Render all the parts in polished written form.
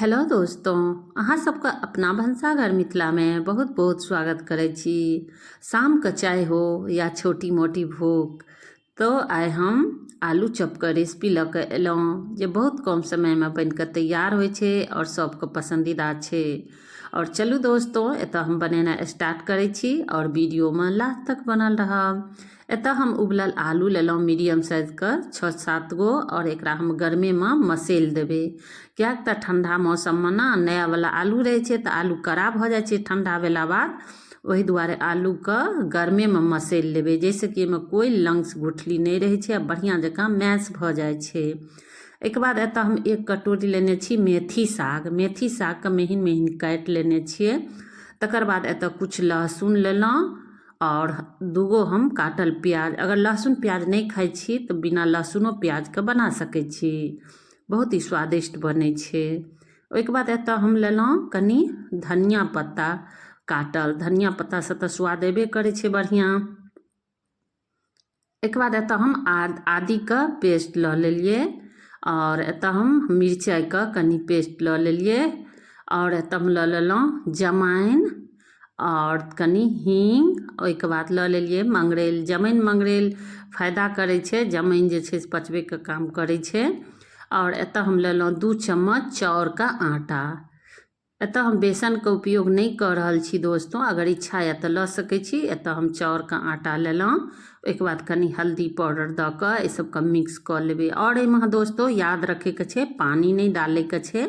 Hello दोस्तों, अहाँ सबके अपना भनसाघर मिथिलामे बहुत बहुत स्वागत करै छी। शामके चाय हो या छोटी मोटी भूख, तो आइ हम आलू चॉपके रेसिपी लऽ कऽ एलहुँ जे बहुत कम समयमे बनि कऽ तैयार होइ छै आओर सबके पसन्दीदा छै। आओर चलू दोस्तों, एतऽ हम बनेनाइ स्टार्ट करै छी आओर वीडियोमे लास्ट तक बनल रहब। एतऽ हम उबलल आलू लेलहुँ मीडियम साइजके 6-7 गो आओर एकरा हम गर्मेमे मसैल देबै, किएक तऽ ठण्डा मौसममे ने नयावला आलू रहै छै तऽ आलू कड़ा भऽ जाइ छै ठण्डा भेला बाद। ओहि दुआरे आलूके गर्मेमे मसैल लेबै, जाहिसँ कि एहिमे कोइ लंग्स गुठली नहि रहै छै आ बढ़िआँ जकाँ मैश भऽ जाइ छै। एहिके बाद एतऽ हम 1 कटोरी लेने छी मेथी साग। मेथी सागके महीन महीन काटि लेने छियै। तकर बाद एतऽ किछु लहसुन लेलहुँ आओर 2 हम काटल प्याज। अगर लहसुन प्याज नहि खाइ छी तऽ बिना लहसुनो प्याजके बना सकै छी, बहुत ही स्वादिष्ट बनै छै। ओहिके बाद एतऽ हम लेलहुँ कनि धनिया पत्ता काटल। धनिया पत्तासँ तऽ स्वाद अयबे करै छै बढ़िआँ। एहिके बाद एतऽ हम आदीके पेस्ट लऽ लेलियै आओर एतऽ हम मिरचाइके कनि पेस्ट लऽ लेलियै आओर एतऽ हम लऽ लेलहुँ जमाइन आओर कनि हीङ्ग। ओहिके बाद लऽ लेलियै मंगरैल। जमाइन मंगरैल फायदा करै छै, जमाइन जे छै से पचबैके काम करै छै। आओर एतऽ हम लेलहुँ 2 चम्मच चाउरके आटा। एतऽ हम बेसनके उपयोग नहि कऽ रहल छी दोस्तों, अगर इच्छा यऽ तऽ लऽ सकै छी। एतऽ हम चाउरके आटा लेलहुँ। ओहिके बाद कनि हल्दी पाउडर दऽ कऽ एहि सबके मिक्स कऽ लेबै। आओर एहिमे दोस्तों याद रखैके छै, पानि नहि डालैके छै,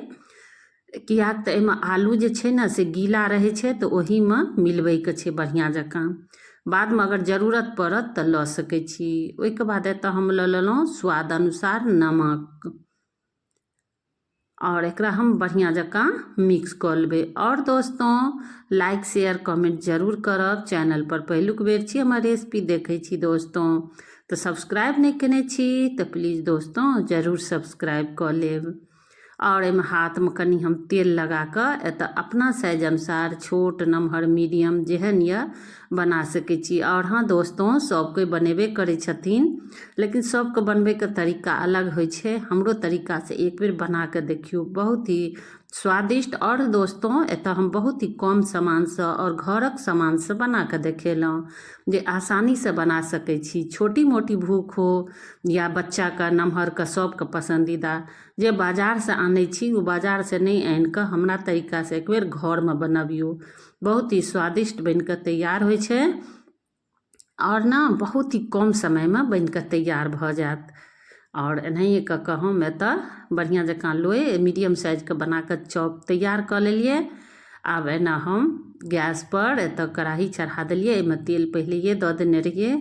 किएक तऽ एहिमे आलू जे छै ने से गीला रहै छै, तऽ ओहीमे मिलबैके छै बढ़िआँ जकाँ। बादमे अगर जरूरत पड़त तऽ लऽ सकै छी। ओहिके बाद एतऽ हम लऽ लेलहुँ स्वाद अनुसार नमक आओर एकरा हम बढ़िआँ जकाँ मिक्स कऽ लेबै। आओर दोस्तों, लाइक शेयर कमेंट जरूर करब। चैनल पर पहिलुक बेर छी, हमर रेसिपी देखै छी दोस्तों, तऽ सब्सक्राइब नहि केने छी तऽ प्लीज दोस्तों जरूर सब्सक्राइब कऽ लेब। आओर एहिमे हाथमे कनि हम तेल लगा कऽ एतऽ अपना साइज अनुसार छोट नमहर मीडियम जेहन यऽ बना सकै छी। आओर हँ दोस्तों, सब कोइ बनेबे करै छथिन, लेकिन सबके बनबैके तरीका अलग होइ छै। हमरो तरीकासँ एक बेर बना कऽ देखियौ, बहुत ही स्वादिष्ट। आओर दोस्तों, एतऽ हम बहुत ही कम सामानसँ आओर घरक सामानसँ बना कऽ देखेलहुँ जे आसानीसँ बना सकै छी। छोटी मोटी भूख हो या बच्चाके नमहरके सबके पसन्दीदा, जे बाजारसँ आनै छी ओ बाजारसँ नहि आनिकऽ हमरा तरीकासँ एक बेर घरमे बनबियौ, बहुत ही स्वादिष्ट बनिकऽ तैयार होइ छै आओर ने बहुत ही कम समयमे बनिकऽ तैयार भऽ जायत। आओर एनाहिए कऽ कऽ हम एतऽ बढ़िआँ जकाँ लोइ मीडियम साइजके बनाकऽ चॉप तैयार कऽ लेलियै। आब एना हम गैसपर एतऽ कड़ाही चढ़ा देलियै। एहिमे तेल पहिलैए दऽ देने रहियै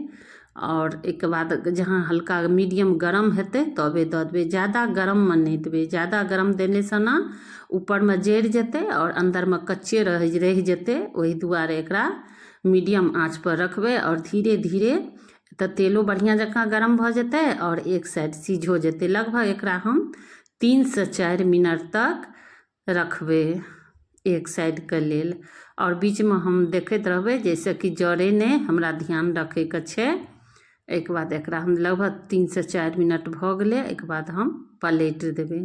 आओर एहिके बाद जहाँ हल्का मीडियम गरम हेतै तबे दऽ देबै, जादा गरममे नहि देबै। जादा गरम देनेसँ ने ऊपरमे जरि जेतै आओर अन्दरमे कच्चे रहि जेतै। ओहि दुआरे एकरा मीडियम आँचपर रखबै आओर धीरे धीरे तऽ तेलो बढ़िआँ जकाँ गरम भऽ जेतै आओर एक साइड सिझो जेतै। लगभग एकरा हम 3 से 4 मिनट तक रखबै एक साइडके लेल आओर बीचमे हम देखैत रहबै, जाहिसँ कि जरै नहि, हमरा ध्यान रखैके छै। एहिके बाद एकरा हम लगभग 3 से 4 मिनट भऽ गेलै। एहिके बाद हम पलटि देबै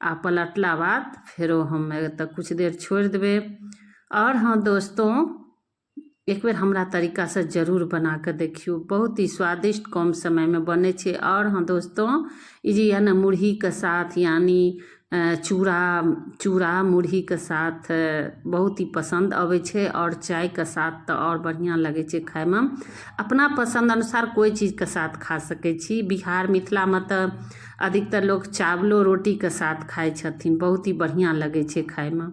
आ पलटला बाद फेरो हम एतऽ किछु देर छोड़ि देबै। आओर हँ दोस्तों, एक बेर हमरा तरीकासँ जरूर बना कऽ देखियौ, बहुत ही स्वादिष्ट कम समयमे बनै छै। आओर हँ दोस्तों, ई जे यऽ ने मुरहीके साथ, यानि चूड़ा, चूड़ा मुरहीके साथ बहुत ही पसन्द अबै छै आओर चायके साथ तऽ आओर बढ़िआँ लगै छै खाइमे। अपना पसन्द अनुसार कोइ चीजके साथ खा सकै छी। बिहार मिथिलामे तऽ अधिकतर लोक चावलो रोटीके साथ खाइ छथिन, बहुत ही बढ़िआँ लगै छै खाइमे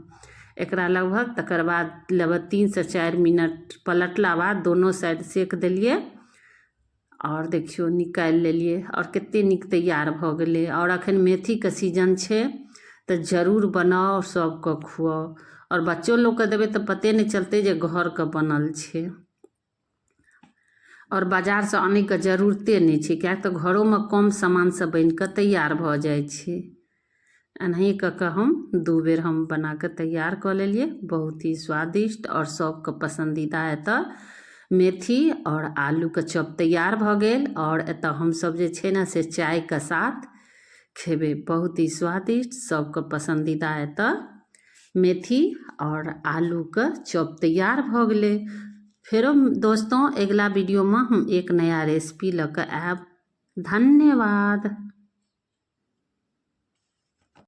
एकरा। लगभग तकर बाद लगभग 3 से 4 मिनट पलटला बाद दोनो साइड सेक देलियै आओर देखियौ निकालि लेलियै आओर कतेक नीक तैयार भऽ गेलै। आओर एखन मेथीके सीजन छै तऽ जरूर बनाउ, सभके खुआउ आओर बच्चो लोकके देबै तऽ पते नहि चलतै जे घरके बनल छै आओर बाजारसँ आनैके जरूरते नहि छै, किएक तऽ घरोमे कम सामानसँ बनि कऽ तैयार भऽ जाइ छै। एनाहिए कऽ कऽ हम 2 बेर हम बना कऽ तैयार कऽ लेलियै, बहुत ही स्वादिष्ट आओर सभके पसन्दीदा। एतऽ मेथी आओर आलूके चॉप तैयार भऽ गेल आओर एतऽ हमसभ जे छै ने से चायके साथ खेबै। बहुत ही स्वादिष्ट, सबके पसन्दीदा एतऽ मेथी आओर आलूके चॉप तैयार भऽ गेलै। फेरो दोस्तों, अगिला वीडियोमे हम एक नया रेसिपी लऽ कऽ आयब। धन्यवाद।